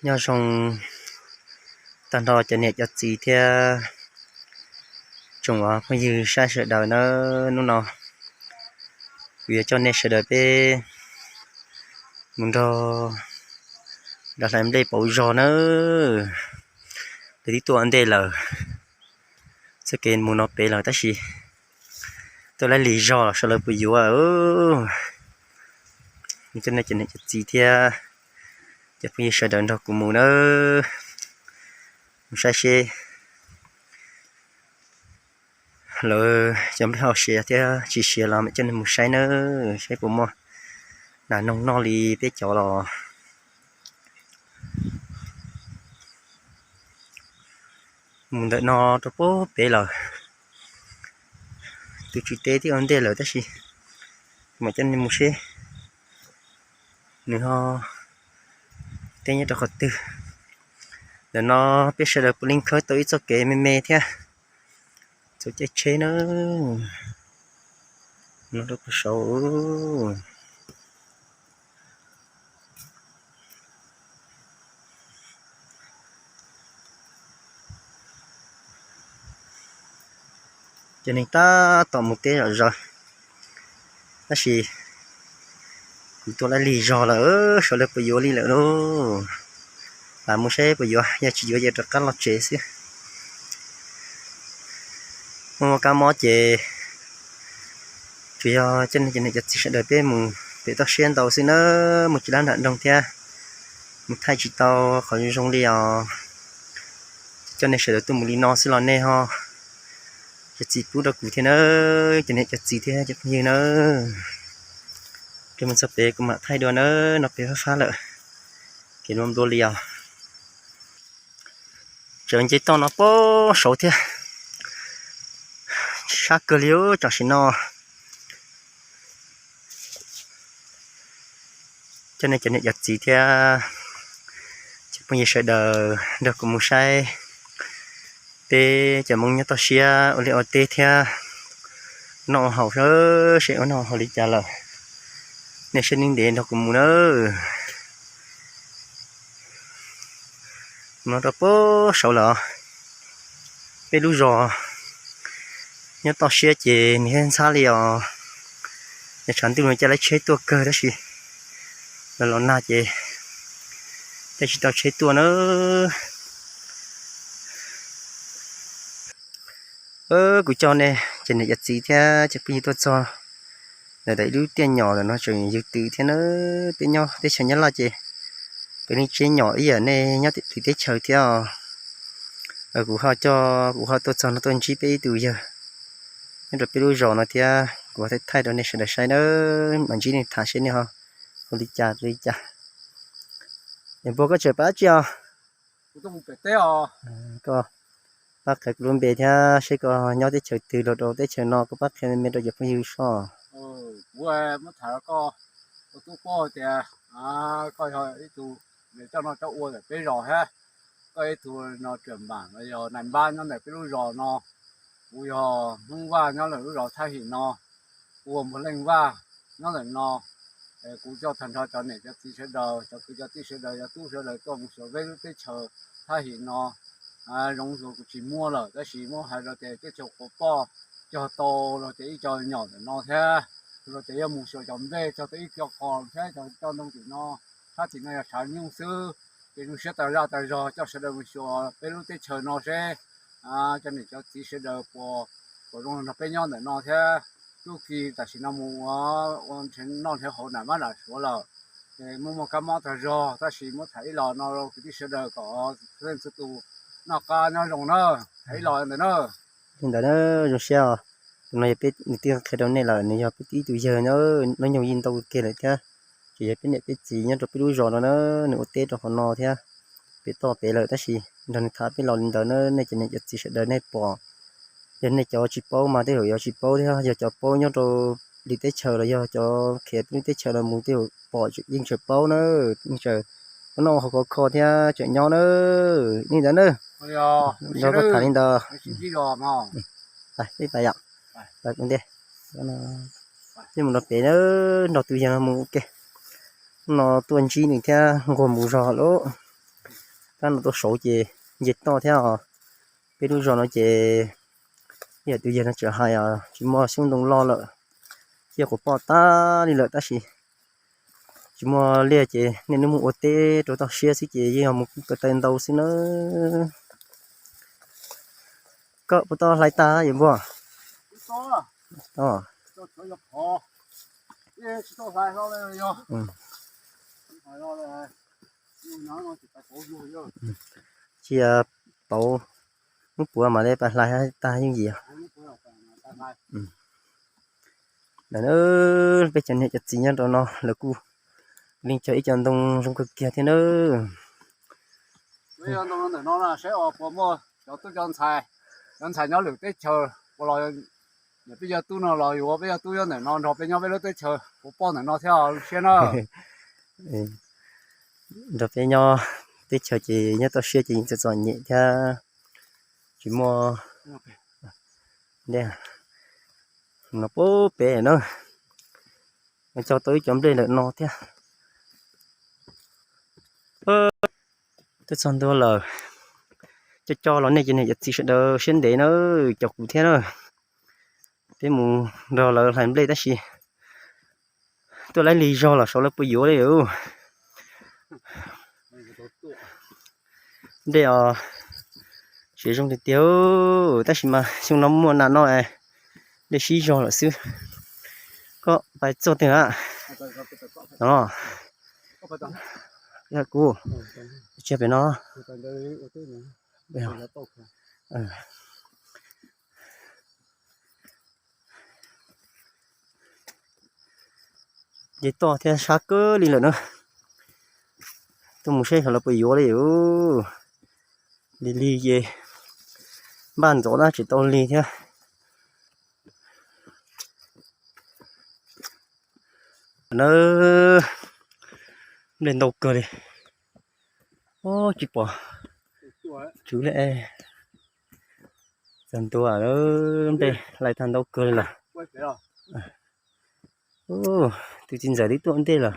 Nyob zoo tag nrho cov niam cov txiv thiab tsoom phooj ywg saib sawv daws nawb. Hnub no kuv yuav coj nej sawv daws peb mus nrog lawv hlais nplej pauv zog nawb. Lawv twb tuaj ua ntej lawm, txoj kev mus no pem lawm tab sis tuaj laib lig zog los sawv lawv puas yuav. Coj nej cov niam cov txiv thiab cov phooj ywg sawv daws nrog kuv mus nawb, mus saib seb lawv cov nplej ho siav thiab tsis siav los mam coj nej mus saib nawb, saib puas muaj nas noog noj li peb cov los. Mus ntawm no rau puag pem lawm, tus tswv teb twb ua ntej lawm tab sis mam coj nej mus seb nws ho teb nyob rau qhov twg. Ntawm no peb sawv daws puav leej khawb tau ib txoj kev me me thiab txaus caij tsheb nawb. No rau puag saud. Cov neeg tab tom mus teb zom zaws tab sis kuv tuaj laib lig zog lawm, sawv lawv puas yuav li lawm lauj. Lam mus saib puas yuav, yog tsis yuav ces rov qab los tsev xwb. Muaj kab mob ces tsuas yog coj nej cov niam cov txiv sawv daws peb mus pem toj siab ntau xwb nawb, mus tsis lab nram nroog thiab mus thaij tsis tau qhov zoo li os. Coj nej sawv daws tuaj mus li no xwb los nej ho tsis txim pub rau kuv thiab nawb, cov niam cov txiv thiab cov phooj ywg nawb. Ces mus txog pem kuv mam thaij dua nawb, no pem fab fab lawm, kev nplua nplua li os. Tseem nce toj no puag saud thiab, sab kawg li tam sim no. Coj nej cov niam cov txiv thiab cov phooj ywg sawv daws nrog kuv mus saib peb cov Hmoob nyob toj siab ua liaj ua teb thiab noj ua haus, seb ua noj ua haus li cas lawm. Nej seb nej ntev nrog kuv mus nawb. Mus no rau puag saud lawm. Peb lub zos nyob toj siab ces nws thiaj ntxhab li os. Yog tshav ntuj no caij lawv tsheb tuaj kawg tab sis los los nag ces caij tsis tau tsheb tuaj nawb. Kuv coj nej cov niam cov txiv thiab cov phooj ywg tuaj txog ntawm ib lub tiaj nyom ntawm no tseem yws twm thiab nawb. Peb nyob teb chaws Nyab Laj ces peb lub tsev nyom ib yam nej nyob lwm teb chaws thiab os. Kuv ho coj, kuv ho tuaj txog no tuaj ntsib peb ib tug yawg nyob rau peb lub zos no thiab kuv ho thaij thaij rau nej sawv daws saib nawb, mam ntsib nej tham seb nej ho ua li cas li cas. Es npua koj tseem pab tsi os? Koj pab qhia kuv lub npe thiab seb koj nyob teb chaws twg los rau teb chaws no koj pab qhia me me rau cov phooj ywg soj. Kuv muab tham rau koj, koj tub paub tias koj yog ib tug coj noj coj ua ntawm peb zos thiab. Koj ib tug no tseem mam los yog nais npab nyob ntawm peb lub zos no. Kuv yog Hmoob Vaj nyob ntawm lub zos Thaj Him no. Kuv ua Npuag Leej Vaj nyob ntawm no. Kuv coj tag nrho cov niam cov txiv sawv daws, cov kwv cov tij sawv daws, cov tub sawv daws tuaj mus xyuas peb lub teb chaws Thaj Him no. Zoov hluas kuv tsis muaj lawm tab sis muab hais rau tias teb chaws quas poj cog tau los tias ib co nyom ntawm no thiab, los tias yuav mus xyuas cov nplej cog tau ib co qos thiab cov ntoo tim no, sab tim no yog tshav nyuj xwb. Ces zoo siab tas zaj tas zog coj sawv daws mus xyuas peb lub teb chaws no seb cov niam cov txiv sawv daws puas, puas zoo nrog peb nyob ntawm no thiab. Tub ki tam sim no mus ua, ua nrhiav noj nrhiav haus nram mab nram suav lawm. Ces muaj muaj kab mob tag zog tab sis muab tham ib los no rau kwv tij sawv daws kom txhua leej txhua tus noj qab nyob zoo na. Tham ib los ntawm na. Li ntawd na, zoo siab os. Tus no yog peb, nws twb qhia rau nej lawm, nws yog peb ib tug yawg na, hnub nyoog yeej ntau kiag lawm thiab. Ces yog peb niam peb txiv nyob rau peb lub zos no na, nws ua teb rau qhov no thiab, pem toj pem lawm tab sis nrog nws tham peb los li ntawd na, nej cov niam cov txiv sawv daws nej pom. Yog nej cov tsis paub mas tej zaum yuav tsis paub thiab, yog cov paub nyob rau lwm teb chaws los yog cov khiav peb lub teb chaws los mus tej zaum pom yeej tseem paub na, yeej tseem ua noj ua haus khov kho thiab tseem nyob na. Li ntawd na, nrog koj tham li ntawd. Peb mus rau pem na, nrog tus yawg no mus ua ke. Hnub no tuaj ntsib nws thiab nquag mus zog lawm. Kab no tuaj saud ces nce toj thiab os. Peb lub zos no ces ib yam tus yawg no tseem hais os, tsis muaj xyoob ntoo loj lawm, ciaj quas poj tag li lawm tab sis tsis muaj liaj ces niaj hnub mus ua teb rau toj siab xwb ces yeej yog mus ko taw ntau xwb na. Koj puas tau hlais tag yawm npua? Cia pauv muab puav mas li pab hlais tag yeej yim. Ntawm peb cov niam cov txiv nyob rau no lawv kuj leej cog ib co ntoo zoo kawg kiag thiab nawb. Ntawm no saib os puas muaj cov tub cov ntxhais, cov ntxhais nyob lwm teb chaws puas los, peb cov tub no los yuav peb cov tub nyob ntawm no nrog peb nyob peb lub teb chaws puas poj ntawm no thiab siab na. Nrog peb nyob teb chaws ces nyob toj siab ces yeej txom txom nyem thiab tsis muaj. Nte no pub pem na, cog tau ib cov nplej ntawm no thiab. Twb txog ntua lawm, coj coj los nej cov niam cov txiv sawv daws siab ntev na, caum kuv thiab na. Peb mus nrog lawv hlais nplej tab sis tuaj laib lig zog los saud lawv puas yuav li. Nplej os, siav zoo tiag tiag tab sis mas xyoo no muaj nas no es nplej sib zog lawm xwb. Koj pais txog twg a? No, kuv tsis pem no. Nce toj thiab sab kawg li lawm na. Tuaj mus saib xyov lawv puas yuav li. Lig lig ces npaj ntxov tab tsis tau lig thiab. Na, nplej ntau kawg li. Tsis pom tswv li. Txog ntua nplej hlais tag ntau kawg li lawm. Tus txiv ntxawm twb tuaj ntej lawm.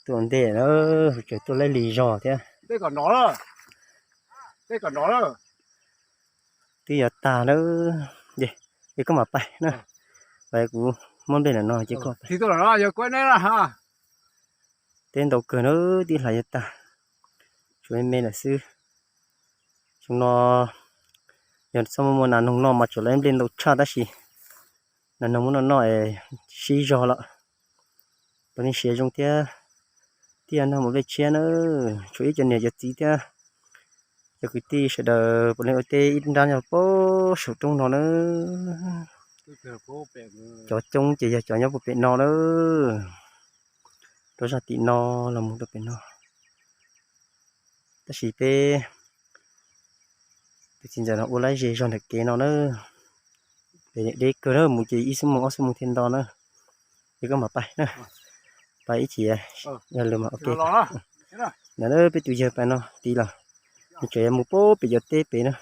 Tuaj ntej na, tseem tuaj laib lig zog thiab. Twb yuav tag na, ces koj mam pais na, pais kuv muab nplej ntawm no ces koj pais. Teb ntau kawg na, twb hlais yuav tag, tsuas me me lawm xwb. Xyoo no yog txhob muaj nas noog noj mas tseem laib nplej ntau tshaj tab sis nas noog muab noj noj es sib zog lawm. Puav leej siav zoo thiab, thiaj nrog mus nplej tshiab na. Tshuav ib co niam cov txiv thiab cov kwv tij sawv daws puav leej ua teb ib nrab nyob pem saum roob no na. Cov coob ces yog cov nyob puag pem no na, rau zaj tim no los mus rau pem no. Tab sis peb tus txiv ntxawm no ua lawm ze zog ntawm kev no na, pem deb kawg na, mus ces ib xuab moos ob xuab moos thiaj nto na. Ces koj mam pais na, pais ib chim yog lawm mas ok. Ntawm na peb tus yawg pais no tid los, nws tseem yuav mus pem cov teb pem na,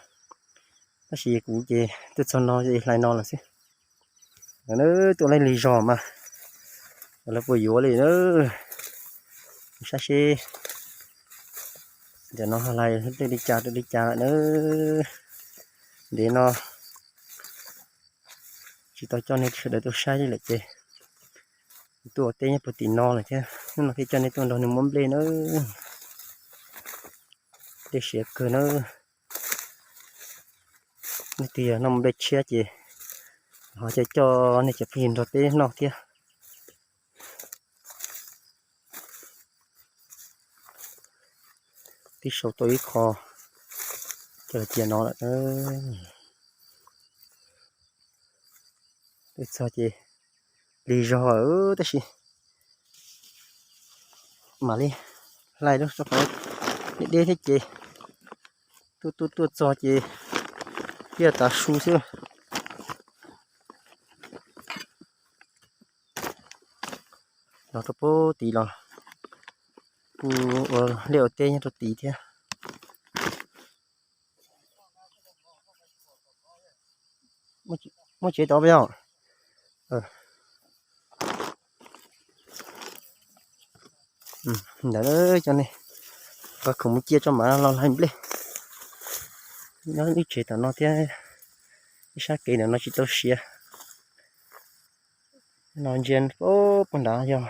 tab sis kuv ces tuaj txog no ces hlais no lawm xwb. Ntawm na tuaj laib lig zog mas lawv puas yuav li na. Saib seb ntawm no hlais tej li cas rau li cas lawm na. Ntev no tsis tau coj nej sawv daws tuaj saib li lawm ces tuaj ua teb nyob puag tim no lawm thiab, hnub no thiaj coj nej tuaj nrog nws muab nplej na. Tej siav kawg na. Nej twg yog noj nplej tshiab ces ho coj coj nej cov phooj ywg nrog peb noj thiab. Twb sau tau ib qho coj los cia no lawm. Twb txog ces lig zog tab sis mam li hlais lub rau qhov deb deb thiab ces tuaj tuaj tuaj txog ces thiaj tav su xwb. Los rau puag tid los kuj ua liaj ua teb nyob rau tid thiab. Muaj tsev tod puas yog? Ntawd cov ne, kuv khoom mus cia tso mam los hlais nplej. Nyob ib tsev tom no thiab, ib sab kev ntawm no tsis tau siav. No ntsia puag nrad yog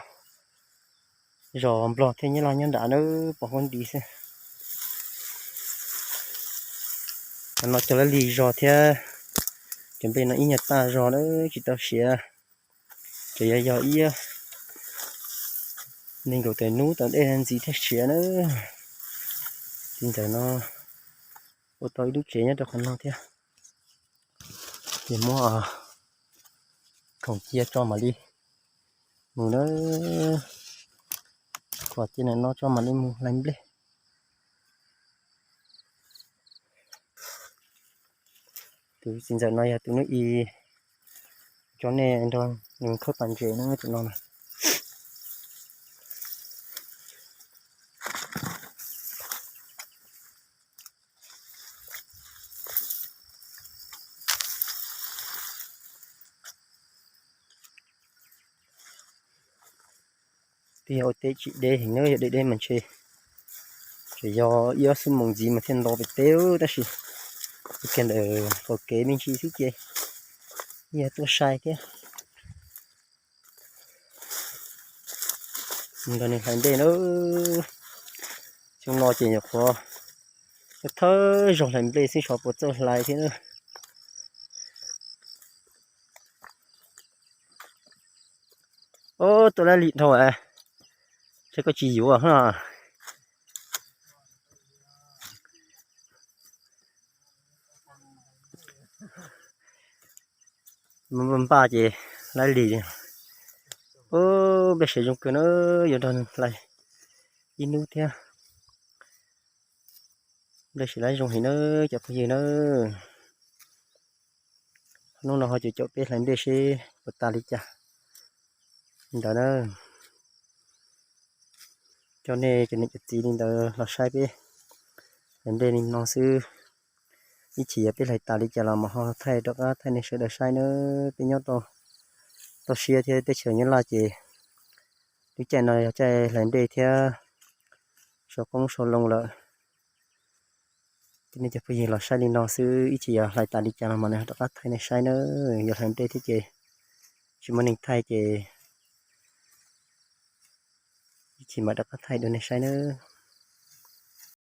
zos Nplog thiab Nyab Laj nyob nrad na, pom huab nti xwb. No cog laj lig zog thiab, cov nplej no ib nyuag tag zog na, tsis tau siav. Ces yog yog ib nees nkaum tawm hnub tau dej ntxiv thiaj siav na. Txiv ntxawm no ua tau ib lub tsev nyob rau qhov no thiab. Ces muab khoom cia tso mam li mus na, khoom cia no tso mam li mus hlais nplej. Tus txiv ntxawm no yog tus hnub i coj nej nrog nws khawb pas ntses na, tus no na. Twb yog ua teb tsis deb heev na, yog deb deb mas ntshe tseem yog ib ob xuab moos ntxiv mas thiaj nto pem teb, tab sis ua kiag ntawm qaum kev me ntsis xwb ces yog tuaj sai thiab. Nrog nws hlais nplej na. Xyoo no ces nyuam qhuav thawj zaug hlais nplej xwb, xyov puas txawj hlais thiab na. Ob, tuaj lab li dhau, saib koj tsis yuav. Npaj ces lab li. Ub, nplej siav zoo kawg na, yuav nrog nws hlais ib hnub thiab. Nplej siav lab zoo heev na cov phooj ywg na. Hnub no ho caum caum peb hlais nplej seb puas tas li cas ntawd na. Coj nej cov niam cov txiv li ntawd los saib peb hlais nplej li no xwb. Ib chim yog peb hlais tas li cas los mas ho thaij rov qab thaij nej sawv daws saib na. Peb nyob toj siab thiab teb chaws Nyab Laj ces lub caij no yog caij hlais nplej thiab sau qoob sau loo lawm. Ces nej cov phooj ywg los saib li no xwb, ib chim yog hlais tas li cas los mas rov qab thaij nej saib na. Yog hlais nplej thiab ces tsis muaj neeg thaij ces ib chim mam rov qab thaij dua nej saib na.